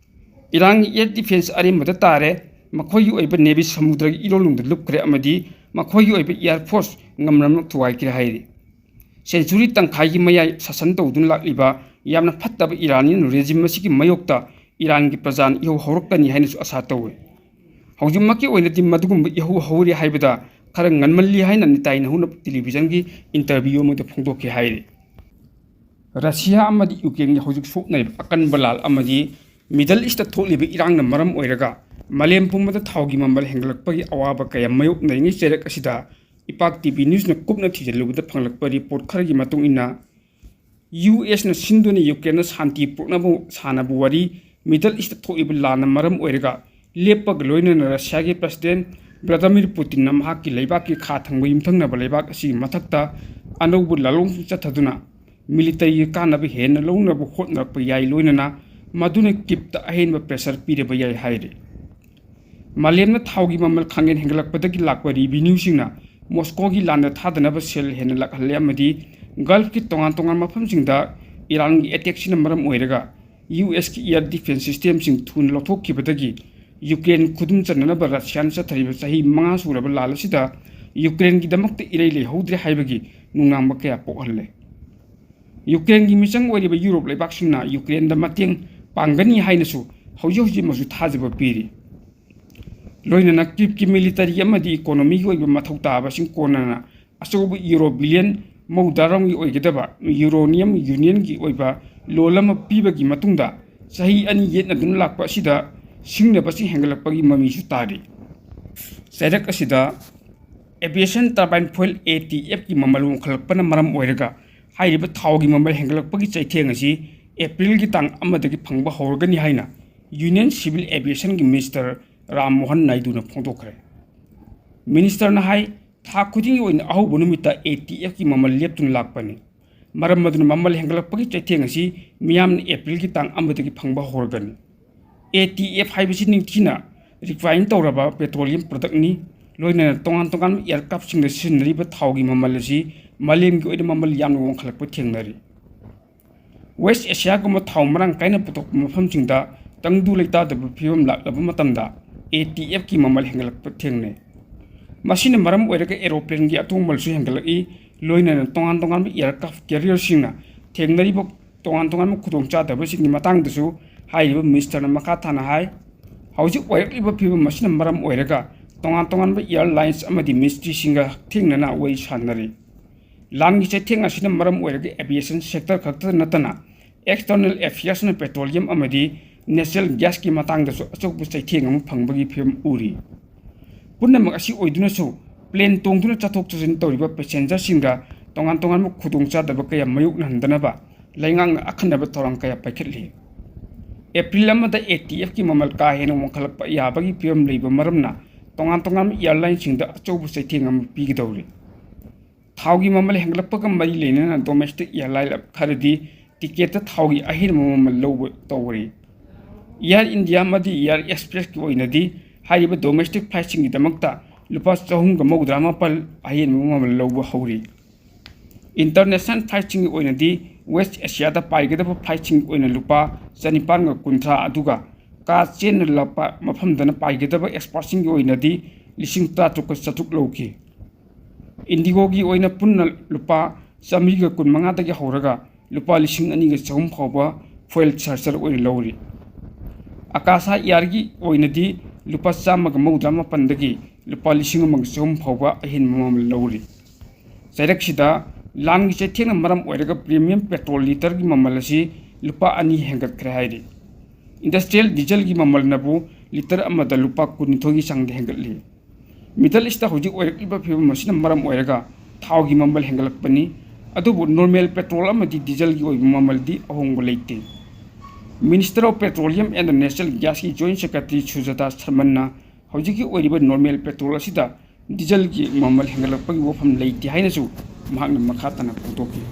ꯏꯔꯥꯟꯒꯤ air defence ꯑꯔꯦꯝꯕꯗ ꯇꯥꯔꯦ, ꯃꯈꯣꯏꯒꯤ ꯑꯣꯏꯕ navy ꯁꯃꯨꯗ꯭ꯔꯒꯤ ꯏꯔꯣꯜꯂꯨꯡꯗ ꯂꯨꯞꯈ꯭ꯔꯦ ꯑꯃꯗꯤ ꯃꯈꯣꯏꯒꯤ ꯑꯣꯏꯕ air force ꯉꯝꯂꯝꯅ ꯊꯨꯒꯥꯏꯈ꯭ꯔꯦ ꯍꯥꯏꯔꯤ꯫ Century ꯇꯪꯈꯥꯏꯒꯤ ꯃꯌꯥꯏ ꯁꯥꯁꯟ ꯇꯧꯗꯨꯅ ꯂꯥꯛꯂꯤꯕ ꯌꯥꯝꯅ ꯐꯠꯇꯕ Iranian regime ꯑꯁꯤꯒꯤ ꯃꯥꯌꯣꯛꯇ ꯏꯔꯥꯟꯒꯤ ꯄ꯭ꯔꯖꯥꯅ ꯏꯍꯧ ꯍꯧꯔꯛꯀꯅꯤ ꯍꯥꯏꯅꯁꯨ ꯑꯁꯥ ꯇꯧꯏ꯫ ꯍꯧꯖꯤꯛꯃꯛꯀꯤ ꯑꯣꯏꯅꯗꯤ ꯃꯗꯨꯒꯨꯝꯕ ꯏꯍꯧ ꯍꯧꯔꯤ ꯍꯥꯏꯕꯗ ꯈꯔ ꯉꯟꯃꯜꯂꯤ ꯍꯥꯏꯅ ꯅꯤꯇꯥꯏ ꯅꯍꯨꯅ television ꯒꯤ interview ꯑꯃꯗ ꯐꯣꯡꯗꯣꯛꯈꯤ ꯍꯥꯏꯔꯤ꯫ ꯔꯁꯤꯌꯥ ꯑꯃꯗꯤ ꯌꯨꯀ꯭ꯔꯦꯟꯒꯤ ꯍꯧꯖꯤꯛ ꯁꯣꯛꯅꯔꯤꯕ ꯑꯀꯟꯕ ꯂꯥꯜ ꯑꯃꯗꯤ Middle East ꯇ ꯊꯣꯛꯂꯤꯕ ꯏꯔꯥꯡꯅ ꯃꯔꯝ ꯑꯣꯏꯔꯒ ꯃꯥꯂꯦꯝ ꯄꯨꯝꯕꯗ ꯊꯥꯎꯒꯤ ꯃꯃꯜ ꯍꯦꯟꯒꯠꯂꯛꯄꯒꯤ ꯑꯋꯥꯕ ꯀꯌꯥ ꯃꯥꯌꯣꯛꯅꯔꯤꯉꯩ ꯆꯩꯔꯛ ꯑꯁꯤꯗ ꯏꯄꯥꯛ TV News ꯅ ꯀꯨꯞꯅ ꯊꯤꯖꯤꯜꯂꯨꯕꯗ ꯐꯪꯂꯛꯄ report ꯈꯔꯒꯤ ꯃꯇꯨꯡ ꯏꯟꯅ, ꯌꯨ ꯑꯦꯁꯅ ꯁꯤꯟꯗꯨꯅ ꯌꯨꯀ꯭ꯔꯦꯟꯗ ꯁꯥꯟꯇꯤ ꯄꯨꯔꯛꯅꯕ ꯁꯥꯟꯅꯕ ꯋꯥꯔꯤ Middle East ꯇ ꯊꯣꯛꯂꯤꯕ ꯂꯥꯟꯅ ꯃꯔꯝ ꯑꯣꯏꯔꯒ ꯂꯦꯞꯄꯒ ꯂꯣꯏꯅꯅ ꯔꯁꯤꯌꯥꯒꯤ President Vladimir Putin ꯅ ꯃꯍꯥꯛꯀꯤ ꯂꯩꯕꯥꯛꯀꯤ ꯈꯥ ꯊꯪꯕ ꯌꯨꯝꯊꯪꯅꯕ ꯂꯩꯕꯥꯛ ꯑꯁꯤꯒꯤ ꯃꯊꯛꯇ ꯑꯅꯧꯕ ꯂꯥꯂꯣꯡꯁꯤꯡ ꯆꯠꯊꯗꯨꯅ military ꯒꯤ ꯀꯥꯟꯅꯕ ꯍꯦꯟꯅ ꯂꯧꯅꯕ ꯍꯣꯠꯅꯔꯛꯄ ꯌꯥꯏ, ꯂꯣꯏꯅꯅ ꯃꯗꯨꯅ Kyiv ꯇ ꯑꯍꯦꯟꯕ pressure ꯄꯤꯔꯕ ꯌꯥꯏ ꯍꯥꯏꯔꯤ꯫ ꯃꯥꯂꯦꯝꯅ ꯊꯥꯎꯒꯤ ꯃꯃꯜ ꯈꯥꯡꯍꯦꯟ ꯍꯦꯟꯒꯠꯂꯛꯄꯗꯒꯤ ꯂꯥꯛꯄ revenue ꯁꯤꯡꯅ ꯃꯣꯁꯀꯣꯒꯤ ꯂꯥꯟꯗ ꯊꯥꯗꯅꯕ ꯁꯦꯜ ꯍꯦꯟꯅ ꯂꯥꯛꯍꯜꯂꯦ ꯑꯃꯗꯤ Gulf ꯀꯤ ꯇꯣꯉꯥꯟ ꯇꯣꯉꯥꯟꯕ ꯃꯐꯝꯁꯤꯡꯗ ꯏꯔꯥꯟꯒꯤ attack ꯁꯤꯅ ꯃꯔꯝ ꯑꯣꯏꯔꯒ ꯌꯨ ꯑꯦꯁ ꯀꯤ air defence system ꯁꯤꯡ ꯊꯨꯅ ꯂꯧꯊꯣꯛꯈꯤꯕꯗꯒꯤ ꯌꯨꯀ꯭ꯔꯦꯟ ꯈꯨꯗꯨꯝ ꯆꯟꯅꯅꯕ ꯔꯁꯤꯌꯥꯅ ꯆꯠꯊꯔꯤꯕ ꯆꯍꯤ ꯃꯉꯥ ꯁꯨꯔꯕ ꯂꯥꯜ ꯑꯁꯤꯗ ꯌꯨꯀ꯭ꯔꯦꯟꯒꯤꯗꯃꯛꯇ ꯏꯔꯩ ꯂꯩꯍꯧꯗ꯭ꯔꯦ ꯍꯥꯏꯕꯒꯤ ꯅꯨꯡꯅꯥꯡꯕ ꯀꯌꯥ ꯄꯣꯛꯍꯜꯂꯦ꯫ ꯌꯨꯀ꯭ꯔꯦꯟꯒꯤ ꯃꯤꯆꯪ ꯑꯣꯏꯔꯤꯕ ꯌꯨꯔꯣꯞ ꯂꯩꯕꯥꯛꯁꯤꯡꯅ ꯌꯨꯀ꯭ꯔꯦꯟꯗ ꯃꯇꯦꯡ ꯄꯥꯡꯒꯅꯤ ꯍꯥꯏꯅꯁꯨ ꯍꯧꯖꯤꯛ ꯍꯧꯖꯤꯛꯃꯛꯁꯨ ꯊꯥꯖꯕ ꯄꯤꯔꯤ꯫ ꯂꯣꯏꯅꯅ Kyiv ꯀꯤ military ꯑꯃꯗꯤ economy ꯒꯤ ꯑꯣꯏꯕ ꯃꯊꯧ ꯇꯥꯕꯁꯤꯡ ꯀꯣꯟꯅꯅ ꯑꯆꯧꯕ euro billion ꯃꯧꯗ꯭ꯔꯥꯔꯣꯝꯒꯤ ꯑꯣꯏꯒꯗꯕ European Union ꯒꯤ ꯑꯣꯏꯕ loan ꯑꯃ ꯄꯤꯕꯒꯤ ꯃꯇꯨꯡꯗ ꯆꯍꯤ ꯑꯅꯤ ꯌꯦꯠꯅꯗꯨꯅ ꯂꯥꯛꯄ ꯑꯁꯤꯗ ꯁꯤꯡꯅꯕꯁꯤꯡ ꯍꯦꯟꯒꯠꯂꯛꯄꯒꯤ ꯃꯃꯤꯁꯨ ꯇꯥꯔꯤ꯫ ꯆꯩꯔꯛ ꯑꯁꯤꯗ aviation turbine fuel, A T F ꯀꯤ ꯃꯃꯜ ꯋꯥꯡꯈꯠꯂꯛꯄꯅ ꯃꯔꯝ ꯑꯣꯏꯔꯒ ꯍꯥꯏꯔꯤꯕ ꯊꯥꯎꯒꯤ ꯃꯃꯜ ꯍꯦꯟꯒꯠꯂꯛꯄꯒꯤ ꯆꯩꯊꯦꯡ ꯑꯁꯤ April ꯒꯤ ꯇꯥꯡ ꯑꯃꯗꯒꯤ ꯐꯪꯕ ꯍꯧꯔꯒꯅꯤ ꯍꯥꯏꯅ Union Civil Aviation ꯒꯤ Minister ꯔꯥꯝ ꯃꯣꯍꯟ ꯅꯥꯏꯗꯨꯅ ꯐꯣꯡꯗꯣꯛꯈ꯭ꯔꯦ꯫ Minister ꯅ ꯍꯥꯏ, ꯊꯥ ꯈꯨꯗꯤꯡꯒꯤ ꯑꯣꯏꯅ ꯑꯍꯧꯕ ꯅꯨꯃꯤꯠꯇ A T F ꯀꯤ ꯃꯃꯜ ꯂꯦꯞꯇꯨꯅ ꯂꯥꯛꯄꯅꯤ꯫ ꯃꯔꯝ ꯑꯗꯨꯅ ꯃꯃꯜ ꯍꯦꯟꯒꯠꯂꯛꯄꯒꯤ ꯆꯩꯊꯦꯡ ꯑꯁꯤ ꯃꯤꯌꯥꯝꯅ April ꯒꯤ ꯇꯥꯡ ꯑꯃꯗꯒꯤ ꯐꯪꯕ ꯍꯧꯔꯒꯅꯤ꯫ A T F ꯍꯥꯏꯕꯁꯤ ꯅꯤꯡꯊꯤꯅ refine ꯇꯧꯔꯕ petroleum product ꯅꯤ꯫ ꯂꯣꯏꯅꯅ ꯇꯣꯉꯥꯟ ꯇꯣꯉꯥꯟꯕ aircraft ꯁꯤꯡꯗ ꯁꯤꯖꯤꯟꯅꯔꯤꯕ ꯊꯥꯎꯒꯤ ꯃꯃꯜ ꯑꯁꯤ ꯃꯥꯂꯦꯝꯒꯤ ꯑꯣꯏꯅ ꯃꯃꯜ ꯌꯥꯝꯅ ꯋꯥꯡꯈꯠꯂꯛꯄ ꯊꯦꯡꯅꯔꯤ꯫ ꯋꯦꯁ ꯑꯦꯁꯤꯌꯥꯒꯨꯝꯕ ꯊꯥꯎ ꯃꯔꯥꯡ ꯀꯥꯏꯅ ꯄꯨꯊꯣꯛꯄ ꯃꯐꯝꯁꯤꯡꯗ ꯇꯪꯗꯨ ꯂꯩꯇꯥꯗꯕ ꯐꯤꯕꯝ ꯂꯥꯛꯂꯕ ꯃꯇꯝꯗ, ꯑꯦ ꯇꯤ ꯑꯦꯐꯀꯤ ꯃꯃꯜ ꯍꯦꯟꯒꯠꯂꯛꯄ ꯊꯦꯡꯅꯩ꯫ ꯃꯁꯤꯅ ꯃꯔꯝ ꯑꯣꯏꯔꯒ aeroplaneꯒꯤ ꯑꯇꯣꯡꯕꯁꯨ ꯍꯦꯟꯒꯠꯂꯛꯏ, ꯂꯣꯏꯅꯅ ꯇꯣꯉꯥꯟ ꯇꯣꯉꯥꯟꯕ aircraft carrierꯁꯤꯡꯅ ꯊꯦꯡꯅꯔꯤꯕ ꯇꯣꯉꯥꯟ ꯇꯣꯉꯥꯟꯕ ꯈꯨꯗꯣꯡꯆꯥꯗꯕꯁꯤꯡꯒꯤ ꯃꯇꯥꯡꯗꯁꯨ ꯍꯥꯏꯔꯤꯕ ministerꯅ ꯃꯈꯥ ꯇꯥꯅ ꯍꯥꯏ, ꯍꯧꯖꯤꯛ ꯑꯣꯏꯔꯛꯂꯤꯕ ꯐꯤꯕꯝ ꯑꯁꯤꯅ ꯃꯔꯝ ꯑꯣꯏꯔꯒ ꯇꯣꯉꯥꯟ ꯇꯣꯉꯥꯟꯕ airlinesꯁꯤꯡꯒ ꯍꯛꯊꯦꯡꯅꯅ ꯋꯥꯔꯤ ꯁꯥꯅꯔꯤ꯫ ꯂꯥꯟꯒꯤ ꯆꯩꯊꯦꯡ ꯑꯁꯤꯅ ꯃꯔꯝ ꯑꯣꯏꯔꯒ aviation sector ꯈꯛꯇꯗ ꯅꯠꯇꯅ external affairsꯅ petroleum ꯑꯃꯗꯤ natural gasꯀꯤ ꯃꯇꯥꯡꯗꯁꯨ ꯑꯆꯧꯕ ꯆꯩꯊꯦꯡ ꯑꯃ ꯐꯪꯕꯒꯤ ꯐꯤꯕꯝ ꯎꯔꯤ꯫ ꯄꯨꯝꯅꯃꯛ ꯑꯁꯤ ꯑꯣꯏꯗꯨꯅꯁꯨ plane ꯇꯣꯡꯗꯨꯅ ꯆꯠꯊꯣꯛ ꯆꯠꯁꯤꯟ ꯇꯧꯔꯤꯕ passengerꯁꯤꯡꯗ ꯇꯣꯉꯥꯟ ꯇꯣꯉꯥꯟꯕ ꯈꯨꯗꯣꯡꯆꯥꯗꯕ ꯀꯌꯥ ꯃꯥꯌꯣꯛꯅꯍꯟꯗꯅꯕ ꯂꯩꯉꯥꯛꯅ ꯑꯈꯟꯅꯕ ꯊꯧꯔꯥꯡ ꯀꯌꯥ ꯄꯥꯏꯈꯠꯂꯤ꯫ ꯑꯦꯄ꯭ꯔꯤꯜ ꯑꯃꯗ ꯑꯦ ꯇꯤ ꯑꯦꯐꯀꯤ ꯃꯃꯜ ꯀꯥ ꯍꯦꯟꯅ ꯋꯥꯡꯈꯠꯂꯛꯄ ꯌꯥꯕꯒꯤ ꯐꯤꯕꯝ ꯂꯩꯕ ꯃꯔꯝꯅ ꯇꯣꯉꯥꯟ ꯇꯣꯉꯥꯟꯕ airlineꯁꯤꯡꯗ ꯑꯆꯧꯕ ꯆꯩꯊꯦꯡ ꯑꯃ ꯄꯤꯒꯗꯧꯔꯤ꯫ ꯊꯥꯎꯒꯤ ꯃꯃꯜ ꯍꯦꯟꯒꯠꯂꯛꯄꯒ ꯃꯔꯤ ꯂꯩꯅꯅ domestic airline ꯈꯔꯗꯤ ticketꯇ ꯊꯥꯎꯒꯤ ꯑꯍꯦꯟꯕ ꯃꯃꯜ ꯂꯧꯕ ꯇꯧꯔꯤ꯫ Air India ꯑꯃꯗꯤ Air Expressꯀꯤ ꯑꯣꯏꯅꯗꯤ ꯍꯥꯏꯔꯤꯕ domestic flightꯁꯤꯡꯒꯤꯗꯃꯛꯇ ꯂꯨꯄꯥ ꯆꯍꯨꯝꯒ ꯃꯧꯗ꯭ꯔꯥ ꯃꯥꯄꯜ ꯑꯍꯦꯟꯕ ꯃꯃꯜ ꯂꯧꯕ ꯍꯧꯔꯤ꯫ International flightꯁꯤꯡꯒꯤ ꯑꯣꯏꯅꯗꯤ West Asiaꯗ ꯄꯥꯏꯒꯗꯕ flightꯁꯤꯡꯒꯤ ꯑꯣꯏꯅ ꯂꯨꯄꯥ ꯆꯅꯤꯄꯥꯟꯒ ꯀꯨꯟꯊ꯭ꯔꯥ, ꯑꯗꯨꯒ ꯀꯥ ꯆꯦꯟꯅ ꯂꯥꯛꯄ ꯃꯐꯝꯗꯅ ꯄꯥꯏꯒꯗꯕ expertꯁꯤꯡꯒꯤ ꯑꯣꯏꯅꯗꯤ ꯂꯤꯁꯤꯡ ꯇꯔꯥꯇꯔꯨꯛꯀ ꯆꯥꯇ꯭ꯔꯨꯛ ꯂꯧꯈꯤ꯫ IndiGoꯒꯤ ꯑꯣꯏꯅ ꯄꯨꯟꯅ ꯂꯨꯄꯥ ꯆꯥꯃꯔꯤꯒ ꯀꯨꯟꯃꯉꯥꯗꯒꯤ ꯍꯧꯔꯒ ꯂꯨꯄꯥ ꯂꯤꯁꯤꯡ ꯑꯅꯤꯒ ꯆꯍꯨꯝ ꯐꯥꯎꯕ fuel surcharge ꯑꯣꯏꯅ ꯂꯧꯔꯤ꯫ Akasa Airꯒꯤ ꯑꯣꯏꯅꯗꯤ ꯂꯨꯄꯥ ꯆꯥꯝꯃꯒ ꯃꯧꯗ꯭ꯔꯥ ꯃꯥꯄꯟꯗꯒꯤ ꯂꯨꯄꯥ ꯂꯤꯁꯤꯡ ꯑꯃꯒ ꯆꯍꯨꯝ ꯐꯥꯎꯕ ꯑꯍꯦꯟꯕ ꯃꯃꯜ ꯂꯧꯔꯤ꯫ ꯆꯩꯔꯛꯁꯤꯗ ꯂꯥꯟꯒꯤ ꯆꯩꯊꯦꯡꯅ ꯃꯔꯝ ꯑꯣꯏꯔꯒ premium petrol litre ꯒꯤ ꯃꯃꯜ ꯑꯁꯤ ꯂꯨꯄꯥ ꯑꯅꯤ ꯍꯦꯟꯒꯠꯈ꯭ꯔꯦ ꯍꯥꯏꯔꯤ꯫ Industrial dieselꯒꯤ ꯃꯃꯜꯅꯕꯨ litre ꯑꯃꯗ ꯂꯨꯄꯥ ꯀꯨꯟꯅꯤꯊꯣꯏꯒꯤ ꯆꯥꯡꯗ ꯍꯦꯟꯒꯠꯂꯤ꯫ Middle Eastꯇ ꯍꯧꯖꯤꯛ ꯑꯣꯏꯔꯛꯂꯤꯕ ꯐꯤꯕꯝ ꯑꯁꯤꯅ ꯃꯔꯝ ꯑꯣꯏꯔꯒ ꯊꯥꯎꯒꯤ ꯃꯃꯜ ꯍꯦꯟꯒꯠꯂꯛꯄꯅꯤ꯫ ꯑꯗꯨꯕꯨ normal petrol ꯑꯃꯗꯤ dieselꯒꯤ ꯑꯣꯏꯕ ꯃꯃꯜꯗꯤ ꯑꯍꯣꯡꯕ ꯂꯩꯇꯦ꯫ Minister of Petroleum and Natural Gasꯀꯤ Joint Secretary ꯁꯨꯖꯥꯇꯥ ꯁꯔꯃꯟꯅ ꯍꯧꯖꯤꯛꯀꯤ ꯑꯣꯏꯔꯤꯕ normal petrol ꯑꯁꯤꯗ dieselꯒꯤ ꯃꯃꯜ ꯍꯦꯟꯒꯠꯂꯛꯄꯒꯤ ꯋꯥꯐꯝ ꯂꯩꯇꯦ ꯍꯥꯏꯅꯁꯨ ꯃꯍꯥꯛꯅ ꯃꯈꯥ ꯇꯥꯅ ꯐꯣꯡꯗꯣꯛꯈꯤ꯫